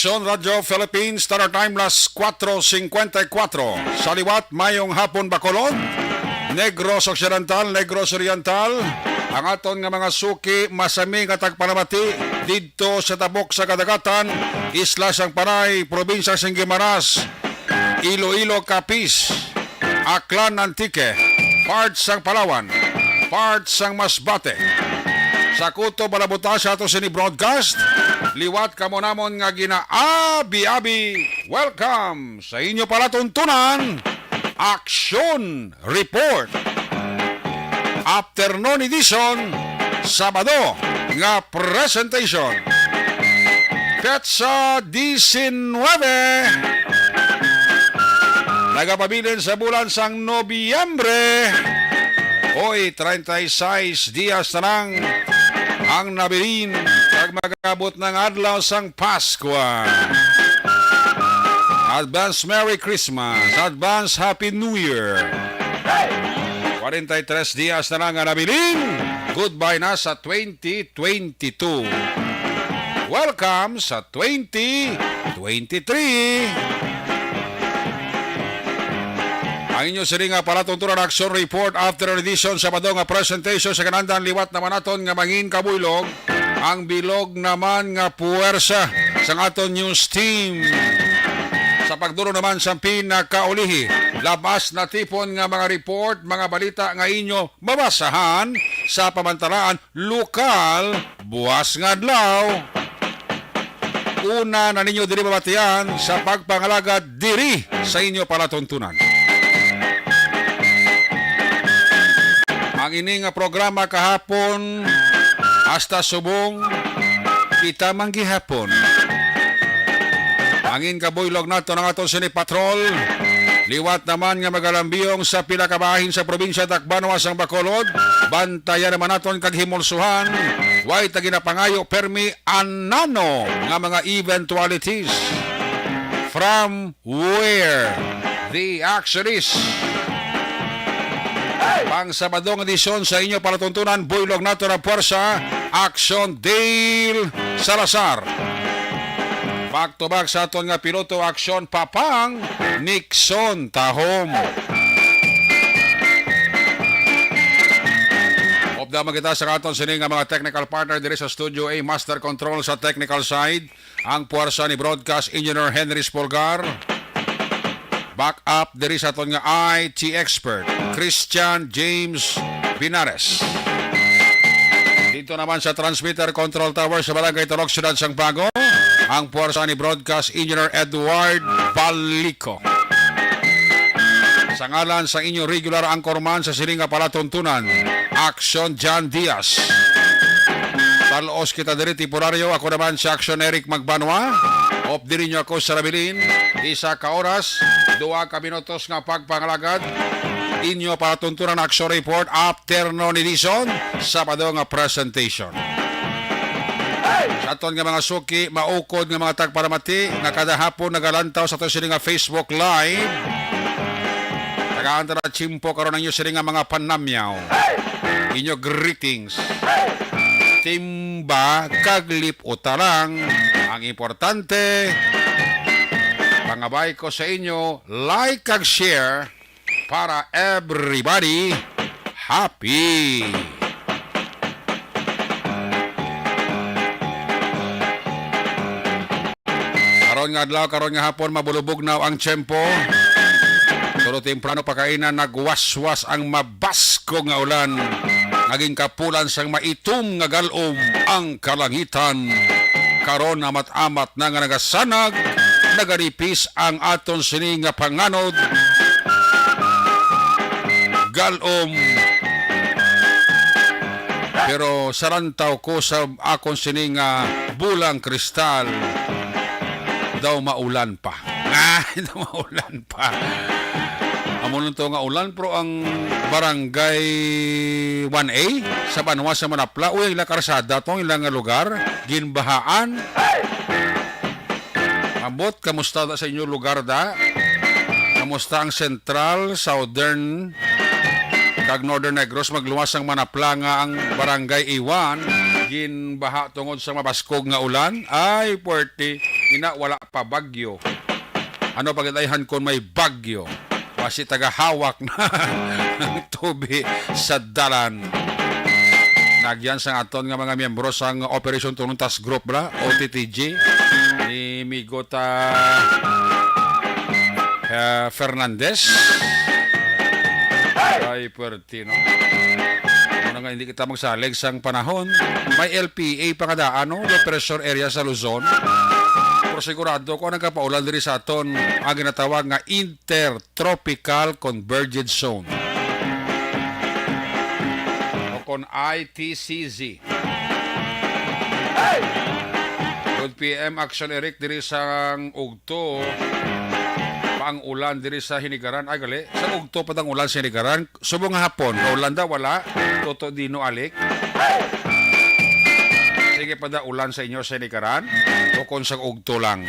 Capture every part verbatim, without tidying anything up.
Radyo Philippines, Standard Time, las cuatro cincuenta y cuatro. Sa liwat, mayong hapon, Bacolod, Negros Occidental, Negros Oriental, ang aton nga mga suki, masami nga tagpalamati didto sa tabok sa kadagatan, Isla sang Panay, Probinsya sing Guimaras, Iloilo, Capiz, Aklan, Antique, part sang Palawan, part sang Masbate. Sa kutob, balabuta sa ato sini broadcast, liwat kamo namon nga ginaabi-abi. Welcome sa inyo palatuntunan, Action Report. Afternoon edition, Sabado nga presentation. Petsa diecinuebe. Nagapabilin sa bulan sang Nobyembre. Hoy, treinta y seis dias na lang ang nabilin kag mag-abot na nga adlaw sang Paskwa. Advance Merry Christmas, advance Happy New Year. Kwarenta y tres dias na lang nga nabilin. Goodbye na sa twenty twenty-two. Welcome sa twenty twenty-three. Ang inyo sini nga palatuntunan, Action Report, after edition, Sabado nga presentation sa kanandan. Liwat naman naton nga mangin kabuylog ang bilog naman nga puwersa sang aton news team. Sa pagduro naman sa pinakaulihi, labas natipon nga mga report, mga balita nga inyo mabasahan sa pamantalaan lokal buwas nga adlaw. Una na ninyo diri mabatian sa pagpangalagad diri sa inyo palatuntunan. Ang ini nga programa kahapon hasta subong kita man gihapon. Mangin kabuylog naton ang aton sini patrol. Liwat naman nga magalambiyong sa pila ka bahin sa probinsya Tacbanwa sang Bacolod, bantayan naman naton kag himulsuhan. Way ta ginapangayo permi anano nga mga eventualities. From where the action is. Pang Sabado nga edisyon sa inyo palatuntunan, buylog nato na puwersa, Action Dale Salazar. Back to back sa aton nga piloto, Action Papang Nixon Tahom. Upda man kita sa aton sini nga mga technical partner diri sa Studio A, Master Control sa technical side, ang puwersa ni Broadcast Engineer Henry Spolgar. Back up diri sa aton nga I T expert, Christian James Binares. Dito naman sa transmitter control tower sa Barangay Talok, Siyudad sang Bago, ang puwersa ni Broadcast Engineer Edward Balico. Sa ngalan sa inyo regular anchorman sa sini nga palatuntunan, Action John Diaz. Talos kita diri temporaryo. Ako naman si Action Eric Magbanwa. Updiri nyo ako sa nabilin. Isa ka oras, duha ka minutos nga pagpangalagad. Inyo palatuntunan, Action Report, afternoon edition, Sabado nga presentation. Sa aton nga mga suki, maukod nga mga tagpalamati nga kada hapon nagalantaw sa ato sini nga Facebook Live. Tagaan ta na tiyempo karon ang inyo sini nga mga panamyaw. Inyo greetings. Timba kag lip-uta lang. Ang importante, pangabay ko sa inyo, like kag share para everybody happy. Karon nga adlaw, karon nga hapon, mabulubugnaw ang tiyempo. Pero temprano pa kaina, nagwaswas ang mabaskog nga ulan. Naging kapulan sang maitom nga galom ang kalangitan. Karon, amat-amat na nga nagasanag, naganipis ang aton sini nga panganod. Galom. Pero sarantaw ko sa akon sini nga bulang kristal, daw maulan pa. Ah, daw maulan pa. Amo lang to nga ulan, pero ang barangay one A sa banwa sa Manapla, uy, ang ilang karsada, tong ilang nga lugar, ginbahaan. Ambot, kamusta da sa inyo lugar da? Kamusta ang Central, Southern, kag Northern Negros? Magluwas ang Manapla nga ang Barangay Iwan ginbaha tungod sa mabaskog nga ulan. Ay, puwerte. Ina, wala pa bagyo. Ano pa gid ayhan kon may bagyo? Basi tagahawak na ang tubi sa dalan. Nagyan sang aton nga mga miyembro sang Operation Tunong Task Group, bala, O T T G, ni Migo ta, ah, Fernandez. Ay, puwerte, no? Ano nga hindi kita magsalig sang panahon, may L P A pa nga daan, no? Low pressure area sa Luzon. Pero sigurado ko nagapaulan diri sa aton ang ginatawag nga Intertropical Convergence Zone, o kon I T C Z. Good P M, Action Eric, diri sang ugto pa ang ulan diri sa Hinigaran. Ay, gali, sa ugto pa ang ulan sa Hinigaran. Subong nga hapon, kaulan daw, wala. Toto Dino Alik. Sige pa da ulan sa inyo sa Hinigaran? O kon sa ugto lang?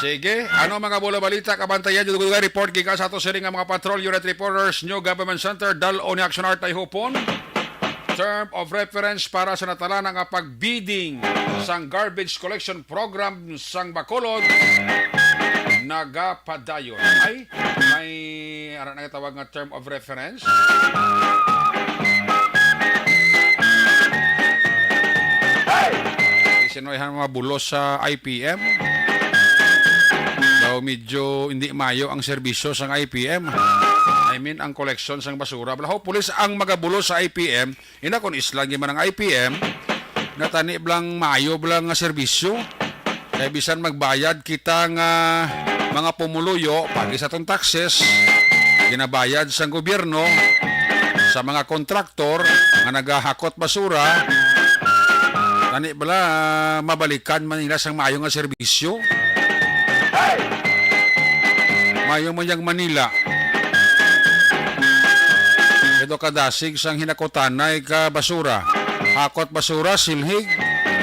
Sige, ano mga bula balita, kabantayan, dugay report gikan sa ato sini nga mga patrol unit reporters, New Government Center, Dal-o ni Action Art ay hupon. Term of reference para sa natalana nga pagbidding sang garbage collection program sang Bacolod nagapadayon. Ay, may ara na tawag nga term of reference. Sinuwayhan mga bulos sa I P M. Daw medyo hindi mayo ang serbisyo sang I P M. I mean, ang koleksyon sang basura. Bala, hopefully, ang magabulos sa I P M, ina kon isla gyud man ang I P M, natani blang mayo blang nga serbisyo. Kay bisan magbayad kita nga mga pumuluyo, pagi sa atong taxes, ginabayad sang gobyerno, sa mga kontraktor nga nagahakot basura, tani bala mabalikan man nila sang maayo nga serbisyo. Maayo man yang Manila. Ito kadasig sang hinakutanay ka basura. Hakot basura, silhig,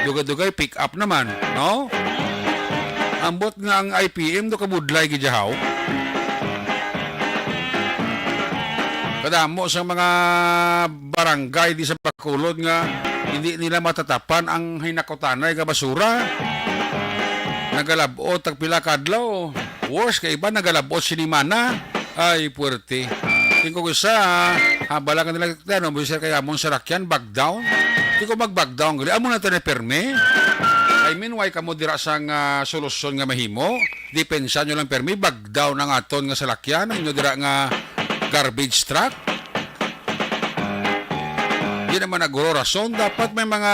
dugay-dugay, pick up naman, no? Ambot nga ang I P M do kabudlay gid yahaw. Kadamo sa mga barangay di sa Bacolod nga hindi nila matatapan ang hinakutanay nga basura. Nagalabot tag pila ka adlaw. Worse kay iba nagalabot sinimana. Ay, puwerte. Tingko ko sa, habala ka nila, ano, mo siya kay among sarakyan, back down. Di ko mag-back down, gali. Amo na to na permi. I mean, why kamo dira sang, ah, solusyon nga mahimo? Depensa nyo lang permi, back down ang aton nga salakyan, ang inyo dira nga garbage truck. Di naman naguro rason. Dapat may mga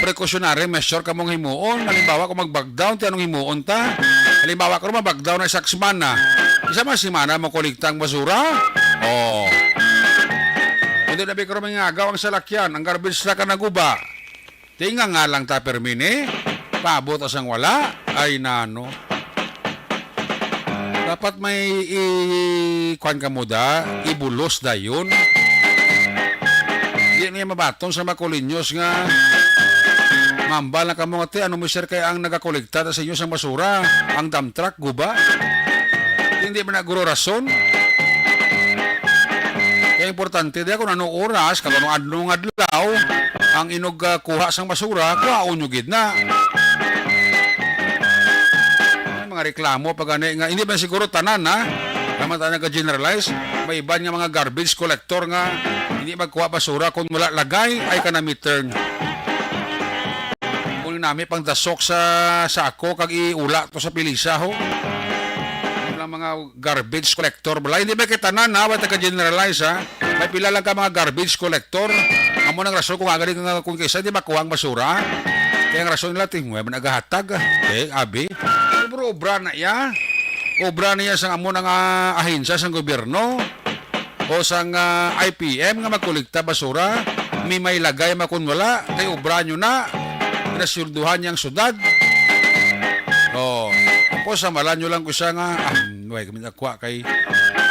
precautionary measure kamong himuon. Halimbawa, kung mag-back down, ti anong himuon ta? Halimbawa, kung mag-back down na isa ka semana, isa man semana mo kolekta ang basura? Oo. Hindi na bikro mangagaw ang salakyan, ang garbage truck ang naguba. Tinga nga lang ta permi ni, paabot asang wala. Ay, nano. Dapat may i-, kuwan ka mo da, ibulos dayon. Di niya mabaton sa Makulinyos nga mambal na kamo nga, "Te, ano mo, sir, kay ang nagakolekta ta sa inyo sang basura, ang dump truck, guba?" Hindi man na guro rason. Kaya importante diya kung ano oras, kag ano adlaw nga adlaw, ang inog, ah, kuha sang basura, kuhaon nyo gid na. May mga reklamo pa gani nga, hindi man siguro tanan, ha? Naman tayo nag-generalize, may iban nga mga garbage collector nga hindi magkuha basura kung wala lagay, ay kanami turn. Kung nami pang dasok sa sako, kag iula to sa pilisa, ho. Yung lang mga garbage collector, bala. Hindi ba kita na, na, wala taga-generalize, ha? May pila lang ka mga garbage collector. Amo nang rason kung agad nga kung kaysa, di makuha ang basura. Kaya ang rason nila, tingwe, man nagahatag. Eh, abi. Pero obra na iya. Obra niya sa amo nga ahensya sa gobyerno o sang, ah, I P M nga magkolekta basura, may may lagay makon wala, kay obra nyo na, pinasulduhan niya ang syudad. Oh, tapos samalan nyo lang ko siya nga, ah, way kami nakuha kay,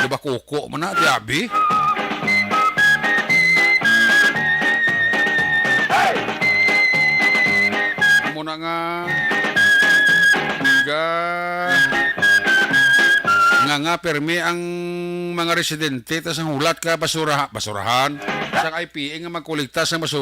di ba, kuko man na, di abi? Amo na nga, ga, nga, nga, permi ang mga residente, tas ang hulat ka basura, basurahan, sang I P A nga magkolekta sa basura.